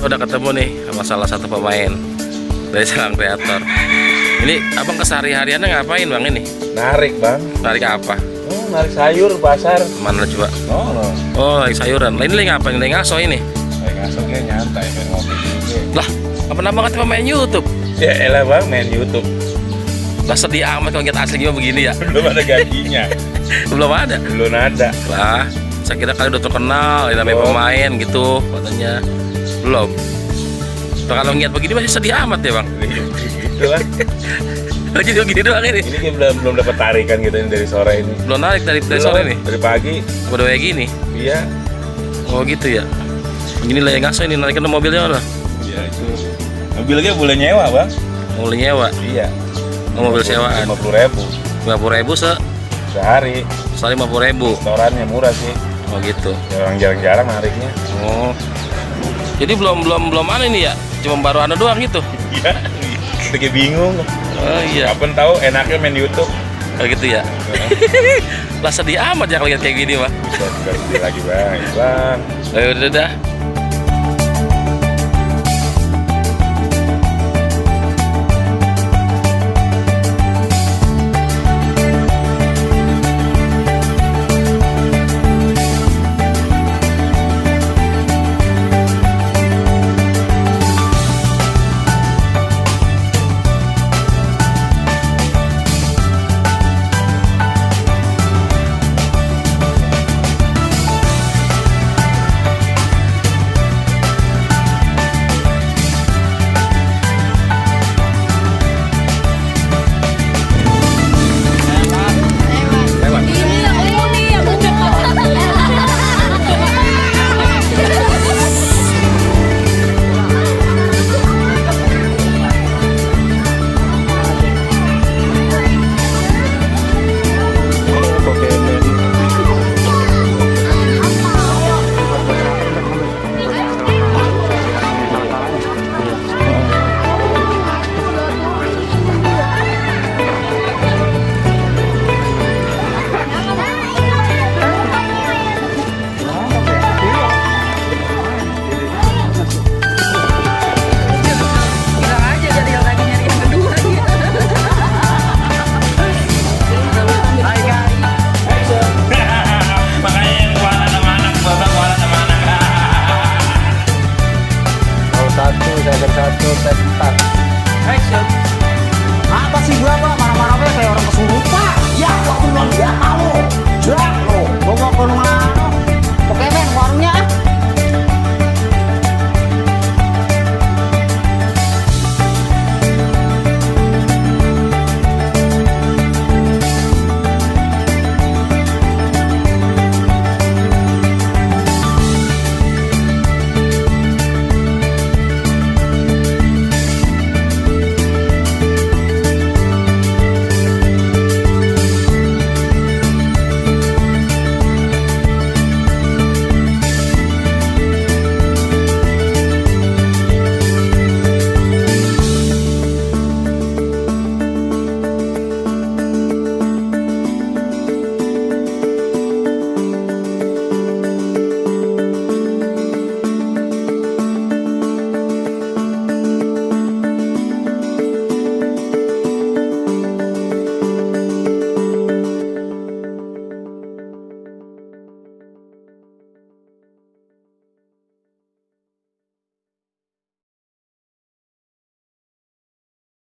Udah ketemu nih sama salah satu pemain dari Selang Kreator. Ini abang kesehari-hariannya ngapain bang ini? Narik bang. Narik apa? Oh, narik sayur pasar. Mana coba? Oh, narik sayuran. Lah ini lagi ngapain? Lagi ngaso ini? Lagi ngasoknya nyantai, main ngopi juga. Lah, apa nama katanya main YouTube? Ya elah bang, main YouTube. Lah sedih amat kalau kita asli gimana begini ya? Belum ada gajinya. Belum ada. Belum ada. Lah, saya kira kali udah terkenal, namanya pemain gitu katanya. Belum. Nah, kalau ngeliat begini masih sedih amat ya bang? Gitu lah. Lagi begini doang ini. Ini kayak belum dapat tarikan gitu ini dari sore ini. Belum narik dari Belum, sore nih? Dari pagi. Udah kayak gini? Iya. Oh gitu ya. Begini lah yang ngaso ini, narikin mobilnya mana? Iya itu. Mobilnya boleh nyewa bang? Boleh nyewa? Iya. Oh, mobil sewaan? 50.000. 50.000 sehari. Sehari 50.000. Setorannya murah sih. Oh gitu. Ya, orang jarang-jarang nariknya. Oh. Jadi belum mana ini ya? Cuma baru anu doang gitu. Iya. Udah kayak bingung. Oh iya. Kapan tahu enaknya main YouTube. Oh gitu ya. Lah sedih amat ya kalau lihat kayak gini mah. Bisa sedih lagi bang. Bang. Udah. Satu tes 4. Action. Apa sih gua pak? Marah-marah kayak orang kesurupan. Ya, waktu belum dia tahu. Jerak lo. Gua mau ke rumah. Oke men, warungnya.